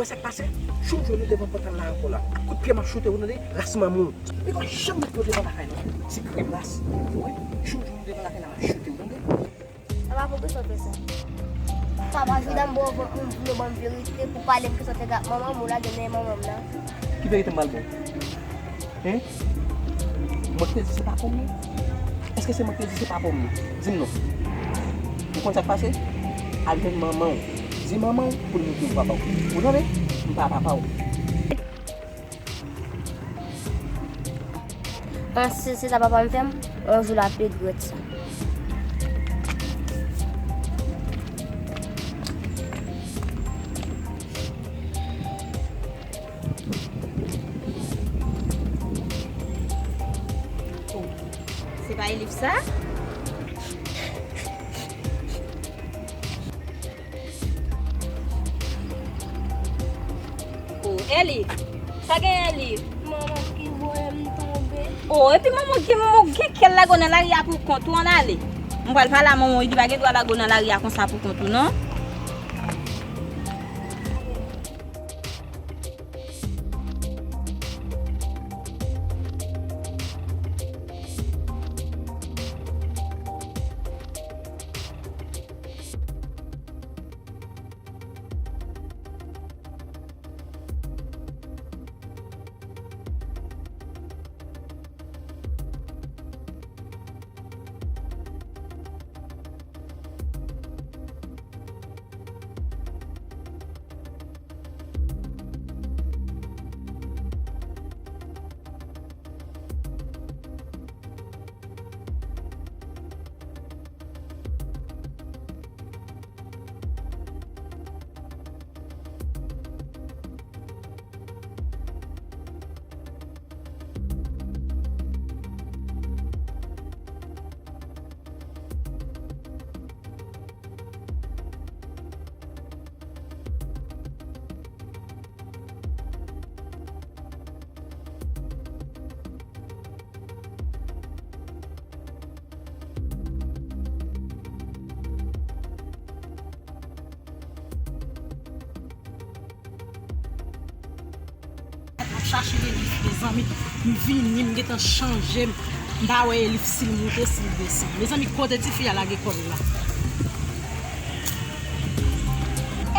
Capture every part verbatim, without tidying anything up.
Sa k pase? Jou m jwenn ou devan pòt la ankò la. Kout pye m ap choute w, tande? Ras manman w. Li pa janm met pye w devan lakay non. Ti krèm ras. Wi. Jou m jwenn ou devan lakay la, m ap choute w, tande? Papa, poukisa w fè sa? Papa, jodi a m ba w yon vle ban m verite pou pale m ki sa w te gad manman m, ou lage men manman m nan. Ki verite m pral ba w? Hen? Mwen k te di se pa pou mwen? Èske se mwen k te di se pa pou mwen? Di m non. Ou konn sa k pase? Al jwenn manman w. Di manman w pou l montre w papa w. Ou tande? M pa papa w. An, se, se sa papa m fè m, yon jou l ap regrèt sa. Oh, se pa Elif sa? Oh, Elif, sa gen Elif? Manman ki voye m tonbe. Oh, epi manman ki, manman gen kè l lage w nan lari a pou kont ou, ann ale. M pral pale a manman w, li pa gen dwa lage w nan lari a konsa pou kont ou, non. M ap chache Elif, mezanmi. M vini, m gentan chanje. M pa wè Elif, si l moute, si l desann. Mezanmi, kote tifi a lage kò l la?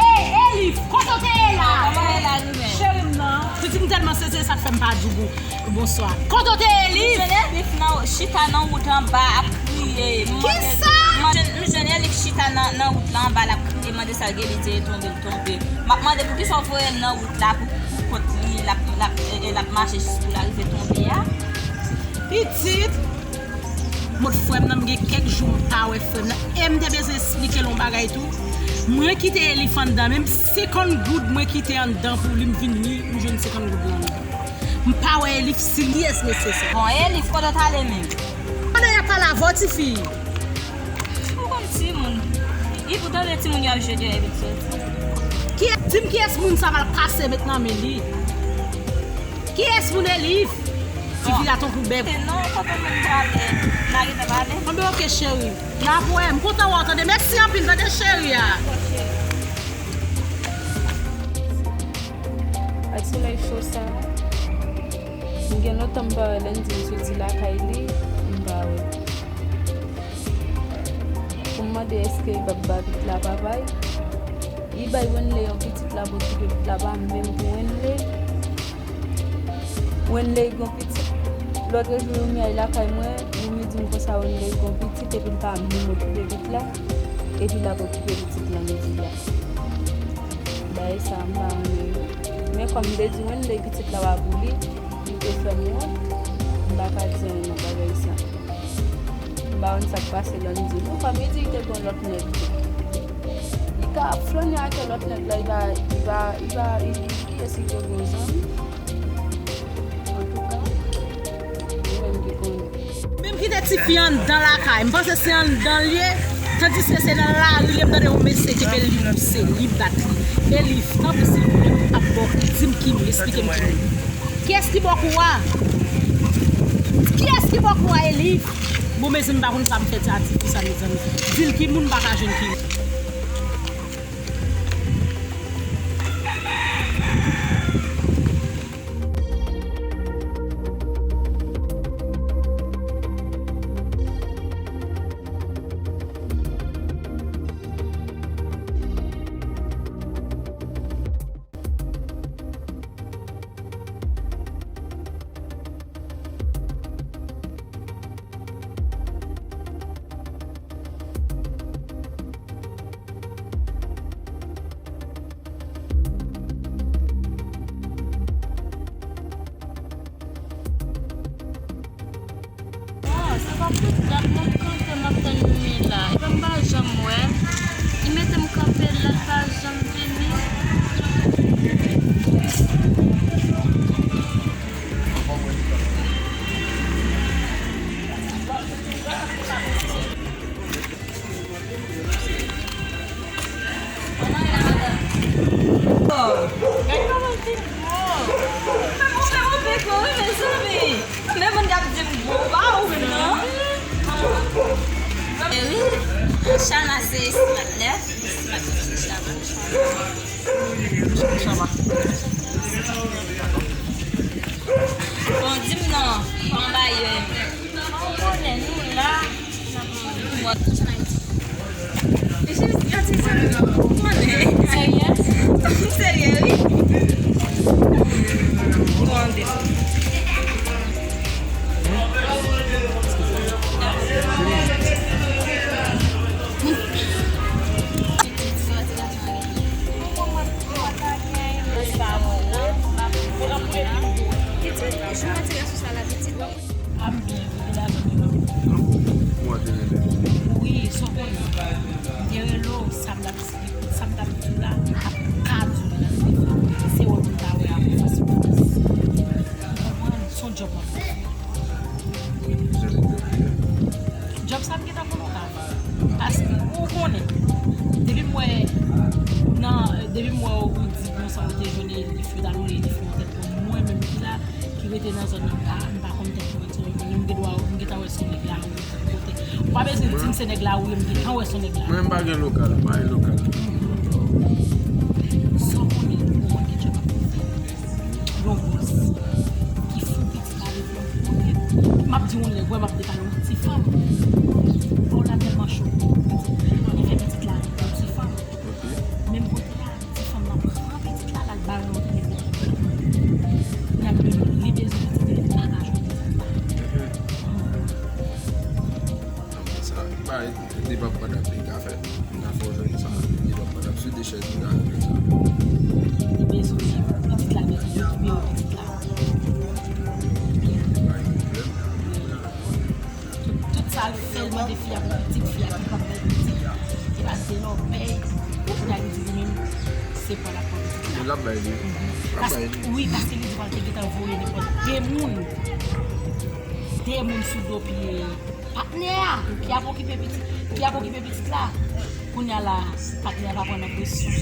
Ey, Elif, kote w te ye la? Kòman w ye la, Ruben? Cheri m nan. Pitit m tèlman sezi, sa k fè m pa di w bonswa. Kote w te ye, Elif? M jwenn Elif nan, chita nan wout anba ap kriye. M mande, kisa? M jwenn, m jwenn Elif chita nan, nan wout la anba, l ap kriye, mande sa l gen, li di e tonbe l tonbe. M ap mande poukisa w voye l nan wout la pou, pou kont li, l ap, l ap, e, e, l ap mache jis pou l arive tonbe a. Pitit! Mòd frè m nan, m gen kèk jou m pa wè frè m nan. E m te bezwen esplike l yon bagay tou. Mwen kite Elif anndan, menm senkant goud mwen kite anndan pou li, m vin li, m jwenn senkant goud lan anndan. M pa wè Elif, si li, kiyès mesye sa? Bon, Elif, kote w t ale menm? Kote y ap pale avè w, tifi? Ou konn timoun. Li pou tande timoun y ap jwe deyò epi l soti. Kiyès, di m kiyès moun sa pral kase met nan men li? Kiyès moun Elif? Tifi la tankou bèf. Non, kote moun prale? N a gentan pale. Anben, oke, cheri. N ap wè. M kontan wè w, tande. Mèsi anpil, tande, cheri a. Ak solèy cho sa, m gen lontan m pa wè Landy, m soti lakay li, m pa wè. Pou m mande èske l p ap ba pitit la papa l. Li bay Wenley yon pitit, l ap okipe pitit la, pa menm pou Wenley. Wenley gon pitit. Lòt jou, Youmi al lakay mwen, Youmi di m konsa Wenley gon pitit, epi l pa menm okipe pitit la, epi l ap okipe pitit Landy la. Bagay sa, m pa renmen yo. Men kòm m te di Wenley pitit la pa pou li, li te fè m wont, m pa ka di anyen nan bagay sa. M pa konn sa k pase Landy non, kòm li di li te gon lòt nèg tou. Li ka ap flannen ak lòt nèg la, li pa, li pa, li pa, li, li, kiyès li te gon zanmi? Antouka, li menm ki konnen. Men m kite tifi anndan lakay, m panse se anndan l ye, tandiske se nan lari l ye, m tande yon mesye kenbe l, li pouse l, li bat li. Elif, tanpri silvouplè, m p ap ba w, di m ki moun, esplike m ki moun. Kiyès ki ba w kou a? Kiyès ki ba w kou a, Elif? Bon, mezanmi, m pa konn sa m fè ti a tifi sa, mezanmi. Di l ki moun, m pa ka jwenn ki moun. Poukisa m ap kanpe, m ap tann Mimi la? Epi m pa janm wè l. Li mete m kanpe la, l pa janm vini. Gad kòman l fin gwo. Fè m, fè m peko wi, mezanmi. Men moun k ap di m gwo, pa ou menm non. E wi, Chama se estimab nèf, estimab se Chama. Chama. Bon, di m non, kòman bagay yo ye? Ou konnen nou la. Jis yon ti zanmi, ou konnen. Serye? Serye, wi. Tande. Pitit, jodi a sou sa la, pitit. Ap byen, kote lavi nou? Mwen te rele. Wi, sa w konnen. M te rele w, sa m t ap, sa m t ap di w la, m p ap ka di w nan telefòn. Se wè pou m ta wè avè w fas pou fas. Ou konprann? Se yon djòb m ap fè. Djòb sa m gentan konn ou ka fè. Paske ou konnen, depi m wè nan, depi m wè ou di konsa ou te jwenn Elif, yo t al voye Elif nan tèt mwen, mwen menm ki la, ki rete nan zòn nan, m pa, m pa konn tèt mwen, m gen dwa, m gentan wè se nèg la wi, kote. Ou pa bezwen di m se nèg la wi, m gentan wè se nèg la. Mwen, m pa gen lokal, m pa gen lokal. Sa w konnen, ou konn ki djòb ap fè. Yon bòs ki fou pitit la depi yon bon nèg. M ap di yon nèg, wè m ap dekale yon ti fanm. Bò la tèlman cho. Li fè pitit la yon ti fanm. Menm kote a, ti fanm nan pran pitit la, l al ba l yon lòt nèg. Kounye a li bezwen pitit li, li pa ka jwenn pitit la. Sa, li pa, li pa, pa, pa, li ka fè. Nan fò jwenn sa, li pa t ap sou de chèz li ka fè sa. Li bezwen pitit la, bezwen rekipere pitit la. Tout, tout sa l fè, l mande fi a pou pitit, fi a ki p ap bay pitit. Epa se lè w pèy, pou l al di li menm, se pa l ap pran pitit la. L ap bay li. L ap bay li. Wi, paske li di w al te gentan voye nenpòt de moun. De moun sou do pye. Patnè a ki ap okipe pitit, ki ap okipe pitit la. Kounye a la, patnè a pa pran nan presyon,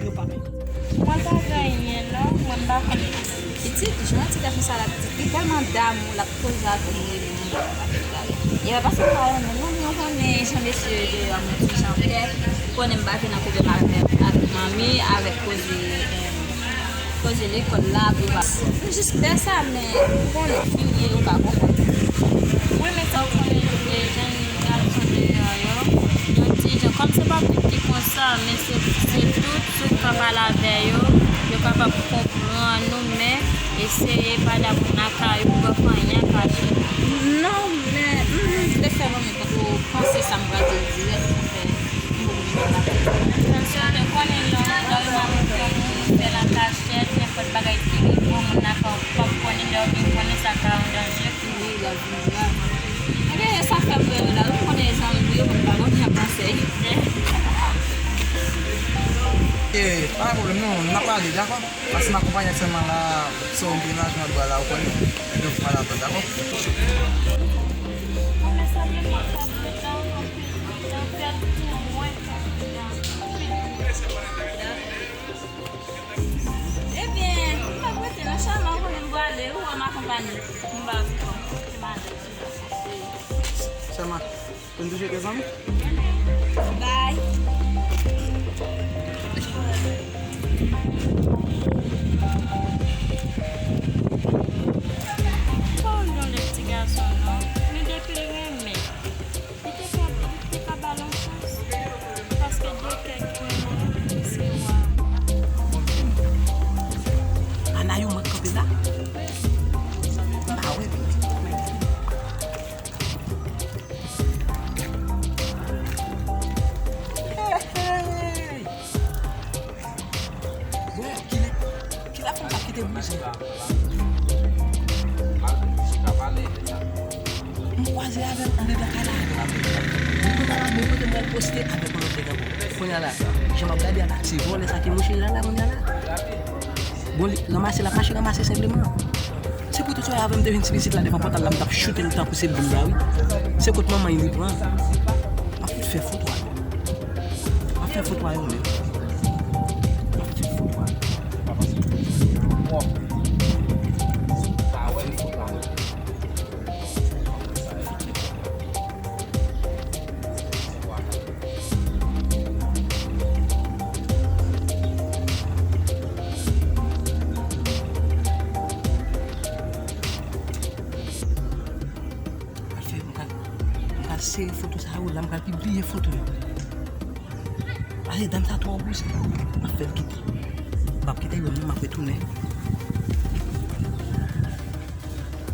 yo pa pè. Mwen pa gen anyen non, mwen m pa konn. Pitit, jwenn ti gason sa la, pitit, li tèlman damou, l ap koze avè m, li menm, li pa fè bagay. E pa paske m pa renmen l non, men ou konnen jan mesye yo deyò a, mwen ti jan pè, ou konnen m pa vin nan pwoblèm avèk, avèk manmi, avèk koze, em, koze lekòl la, pou pa. M jis pè sa, men ou konnen fi m ye, ou pa konprann. Wi, men sa ou konnen, jèn gason deyò yo, yo di, jan, kòm se pa tout ki konsa, men se, se tout, tout k ap pale avè yo, yo kapab konprann ou, men eseye pa damou nan kay ou, pa fè anyen kache. Non, men, m, m te fè manmi tankou panse sa m pral di l dirèk, m fè. Tansyon, nou konnen lè w, lè w remake yon moun, ou fè l an kachèt, nenpòt bagay ki rive w, moun nan ka, p ap konnen, lè w vin konnen sa ka yon danje pou ou. Wi, l ap vin grav. Ebyen, e sa fè m rele la, wi, m konnen e zanmi m ye, mwen pa konn jan konsèy. E, pa gen pwoblèm, non, n ap pale, dakò? Paske m akonpanye aktyèlman la, sou yon menaj mwen dwa la, ou konnen. Ebyen, ou pale avan, dakò? Ebyen, m ap rete nan Chama, ou konnen m prale, ou wè m akonpanye. M pa vin fò, se madanm. Chama, ou toujou rete zanmi? Bye. Pa yon lòt ti gason, non. Nou depi renmen. Li te ka, li te ka ba l yon chans. Paske de kè ki renmen, se wa. Ana, yo mèt kanpe la. M pa wè. Hey, hey. Bon, kilè, kilè fanm sa kite bouje? M Kwaze avè m andedan kay la. Mwen pran la, mwen pote m pral poste avèk yon lòt nèg ankò. Kounye a la, jan m ap gade a la, se vòlè sa ki mouche la, la, kounye a la. Bon, li ranmase, l ap mache ranmase senpleman. Se pou tout sa avè m te vin sou pitit la devan pòtay la, m t ap choute l tankou se boul la, wi. Se kot manman li pran. M ap fout fè fout wè. M ap fè fout wè yo menm. M ap fè fout wè. M ap fè fout wè yo. Pral fè, m pral, m pral sere foto sa yo la, m pral pibliye foto yo. Pase dam sa twò gou, sa. M ap fè l kite. M p ap kite l non, m ap retounen.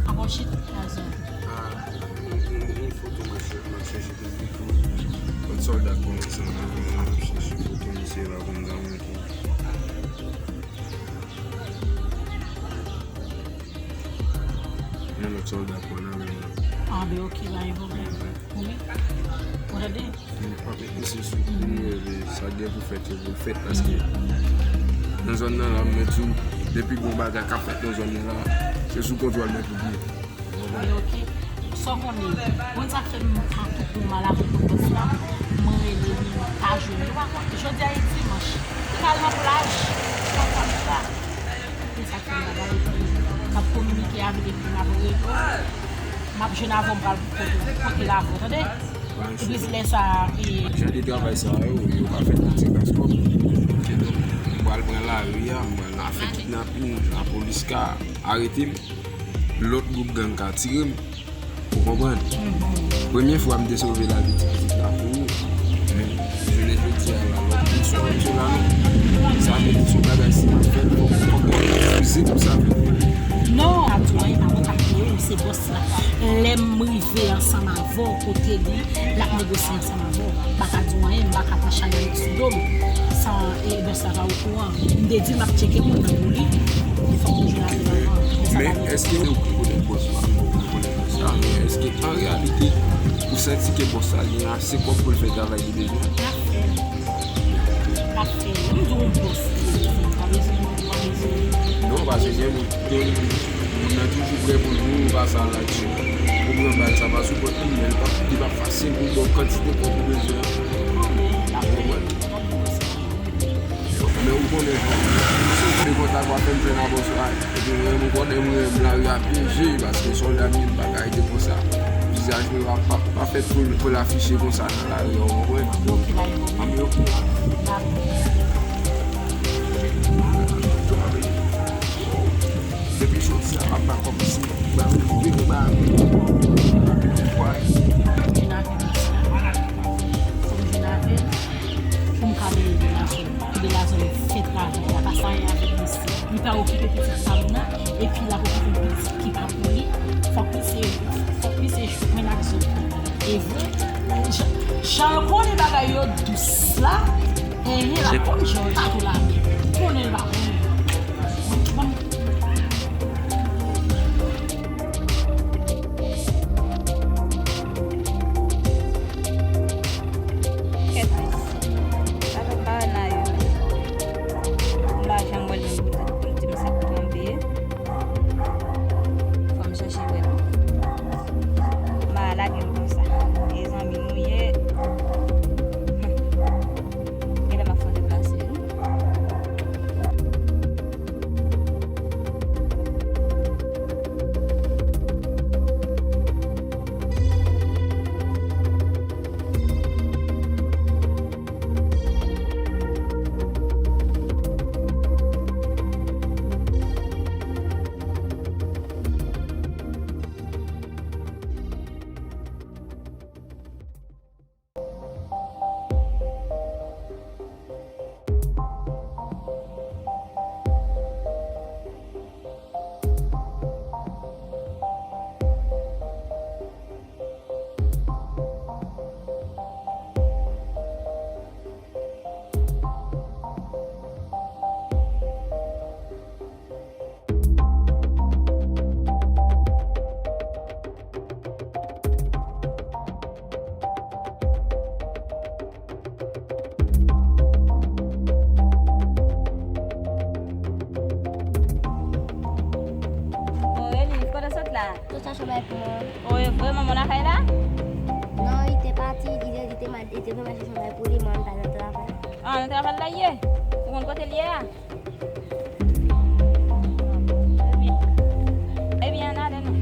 Abòchit, Azò. Ah, yon, yon, yon foto m ap chèche, m ap chèche pou m foto. Lòt sòlda kòmanse nan men mwen, m ap chèche foto misye la pou m ta montre. Yon lòt sòlda pran nan men mwen. Ah, ben, ok, pa gen pwoblèm. Wi. Ou tande? Mwen pa met misye sou kou, epi sa gen pou fèt yo pou l fèt, paske nan zòn nan la, mwen di w, depi gon bagay k ap fèt nan zòn nan la, se sou kontwòl mwen pou l ye. Ou konprann? Ok. Sa w konnen, konn sa k fè m pran tout bon mal avèk bòs la, mwen rele li, m pa jwenn li. Ou pa konn, jodi a e dimanch, li pral nan plaj, konn sa m fè la. Se sa k fè m la, epi m ap kominike avè l, epi m ap rele w. M ap jwenn avè w, m pral pote, pote l avè w, tande? Epi lè sa a, e. Jan de travay sa yo, yo pa fèt nan ti kras kòb. Se donk, m pral pran lari a, m pral nan afè kidnapin, lapolis ka arete m, lòt gwoup gang ka tire m. Ou konprann? Premye fwa m te sove lavi ti pitit la pou ou. Men, jounen jodi a la, lòt moun sou moun sou la non. Sa vle di sou bagay si m ap fè l, fòk, fòk gen eksplize pou sa fèt. Non, ap di w anyen, pa mwen k ap peye w, se bòs la. Lè m rive ansanm avè w kote li, l ap negosye ansanm avè w. M pa ka di w anyen, m pa ka pran chay la met sou do m. San, e, bòs la pa okouran. M te di l m ap tcheke kontan pou li. Fòk m jwenn avè l anvan. Men èske ou konnen bòs la? Ou konnen bòs la? Men èske an reyalite, ou santi ke bòs la gen ase kòb pou l fè travay li bezwen? L ap fè l. L ap fè l. M di w yon bòs li ye, li pa bezwen, li pa bezwen. Non, paske gen moun, gen moun nan toujou prè pou l mouri, pa sa la di. Ou pran bal, sa pa sou kont li, men li p ap, li p ap fasil pou l ba w kantite kòb ou bezwen an. Ou konprann? Men ou konnen jan, si w pran kontak w ap fè m jwenn avans la, epi mwen, ou konnen mwen, lari a pyeje, paske sòlda m ye, m pa ka rete konsa. Vizaj mwen pa, pa, pa fèt pou, pou l afiche konsa nan lari a, ou konprann? Anben, ok. Depi jodi a, m ap ba kòb isi, ba m vire ba m. Fò m jwenn avè l, pou m ka mete l nan zòn. Kite l a zòn fè travay la, pa fè anyen avèk misye. Li pa okipe pitit pa m nan, epi l ap okipe pitit ki pa pou li. Fòk misye, fòk misye jwenn ak zòn. E vre, jan, jan l konnen bagay yo dous la, enhen, l ap konn jan l pa tou la. Konnen l pa konnen. Kèt. Sa fè banana yo. M pa janm wè l menm pou m di m sa pou m peye. Fò m chèche wè l. M pa lage l konsa. E zanmi nou ye. Genlè m ap fè deplase wi. Tou chache bay pou mwen. O, e vre, manman lakay la? Non, li te pati, li te, li te, ma- li te vin mache chanbay pou li, mwen ta nan travay. Ah, nan travay la ye? Ou konn kote l ye a? Ebyen, ebyen, ann ale non.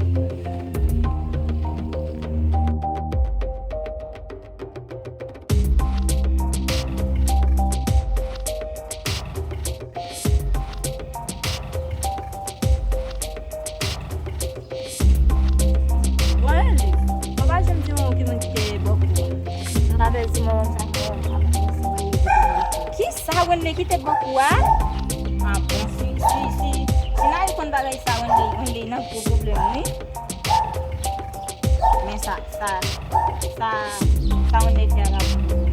Bon, Elif, ou pa janm di mwen ki moun ki te bò kou a. M pa bezwen di manman m sa, manman m ap panse mwen li te bò kou. Kisa Wendy kite bò kou a? Ah bon, si, si, si, si Nari konn bagay sa, Wendy, Wendy nan gwo pwoblèm, wi. Men sa, sa, sa, sa Wendy fè a pa bon.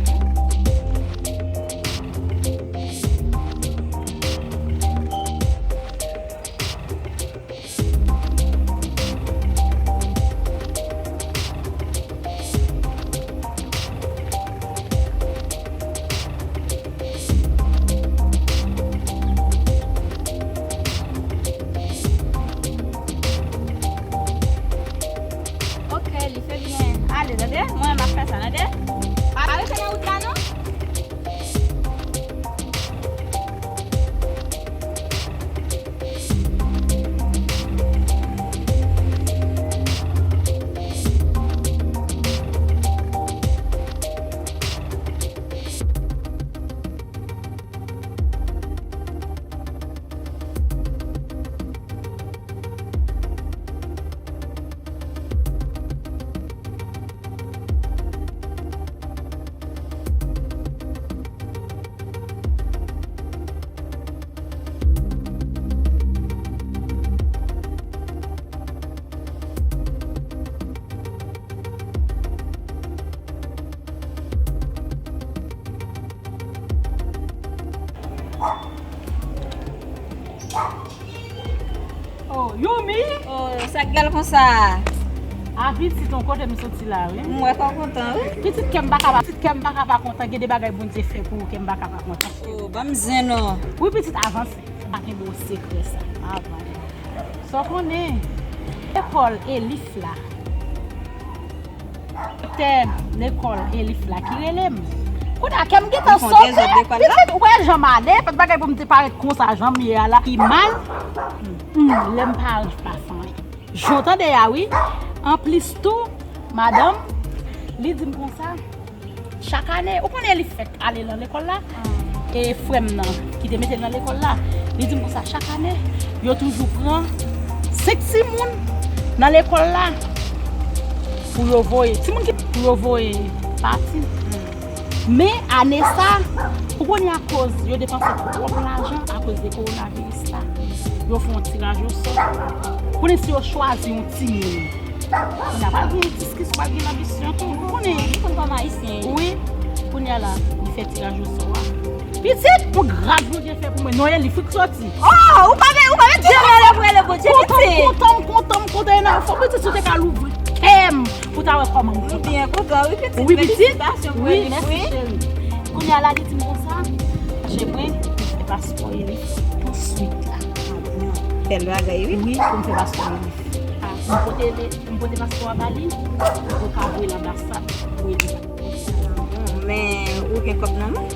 Ok, li fè byen. Ale, tande? Mwen, m ap fè sa, tande? Pa rete nan wout la, non. Oh, Youmi! Oh, sa k bèl konsa? A pitit, on kote m soti la, wi. M wè kò kontan, wi. Pitit, kè m pa ka pa, pitit, kè m pa ka pa kontan. Gen de bagay Bondye fè pou ou, kè m pa ka pa kontan. Oh, ban m zen non. Wi, pitit, avanse. M pa kenbe w sekrè sa. Avanse. Sa w konnen, lekòl Elif la. Direktè lekòl Elif la ki rele m. Kounye a, kè m gentan sote. Pitit, ou wè jan m ale, pa t bagay pou m te parèt konsa, jan m ye a la, pi mal. Hmm, lè m pa rive pa fè anyen. Jan w tande a, wi. Anplis tou, madanm, li di m konsa, chak ane, ou konnen li fèk ale nan lekòl la, e frè m nan, ki te mete l nan lekòl la, li di m konsa, chak ane, yo toujou pran senk timoun nan lekòl la pou yo voye, timoun ki pou yo voye pati. Men, ane sa, ou konnen akoz yo depanse twòp lajan akoz de kowonaviris la, yo fè yon tiraj osò. Konnen si yo chwazi yon timoun, kounye a pral gen diskisyon, pral gen lanbisyon tou. Ou konnen. Li konn kòm ayisyen. Wi. Kounye a la, li fè tiraj osò a. Pitit, pou gras Bondye fè pou mwen. Non, Elif, fik soti. Oh, ou pa, ou pa mete rele pou rele Bondye, pitit. Kontan, kontan, kontan, kontan, e nan fò, pitit, si w te ka louvri kè m pou w ta wè kòman m kontan. M byen kontan, wi, pitit. Wi, pitit. Felisitasyon pou Elif, wi. Wi, mèsi, cheri. Kounye a la, li di m konsa, cheri mwen, m fè paspò Elif touswit la. Bèl bagay, wi. Wi, pou m fè paspò Elif. M pote, m pote paspò a ba li, pou l ka voye l anbasad, pou Elif. Men, ou gen kòb nan men?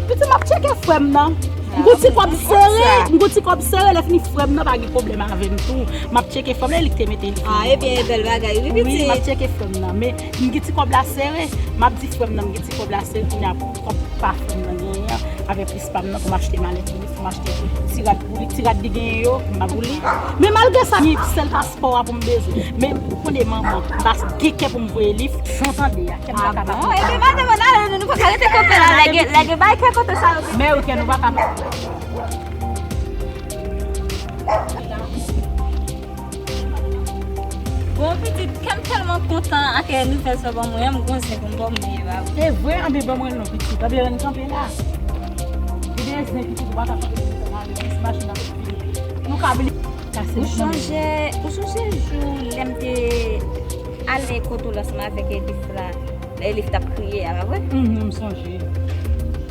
Pitit, m ap tcheke frè m nan. M gon ti kòb sere, m gon ti kòb sere, lè fini frè m nan pa gen pwoblèm avè m tou. M ap tcheke frè m nan, e li ki te mete li. Ah, ebyen, e bèl bagay, wi, pitit. Wi, m ap tcheke frè m nan, men m gen ti kòb la sere, m ap di frè m nan, m gen ti kòb la sere, kounye a pou kòb pa frè m nan genyen an, avè plis pa m nan pou m achte malèt pou li, pou m achte ti rad pou li, ti rad li genyen yo, m ba pou li. Men malgre sa, gen sèl paspò a pou m bezwen. Men ou konnen manman, m pa gen kè pou m voye Elif, jan w tande a, kè m pa ka pa. Ah bon? Ebyen, madanm, ann ale, nou, nou pa ka rete kanpe la, lage, lage bay kè kote sa yo. Men wi, kè nou pa ka pa. Bon, pitit, kè m tèlman kontan ak nouvèl sa w ban mwen an, m gon zen pou m ba w, m bliye ba ou. Se vre, anben ban mwen l non, pitit. Anben, ann kanpe la. Ou gen zen, pitit, ou pa ka kanpe, pitit, ann ale, pitit, machin ap vini. Nou ka bliye. Ou sonje, ou sonje jou lè m te ale kote w la ansanm avèk Elif la, lè Elif t ap kriye a, pa vre? Mhm, m sonje.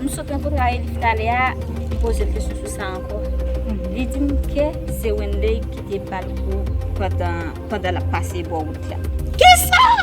M sot rankontre ak Elif talè a, m poze l kesyon sou sa ankò. Mhm. Li di m ke se Wendy ki E bat kou pandan pandan l ap pase bò wout la. Kisa?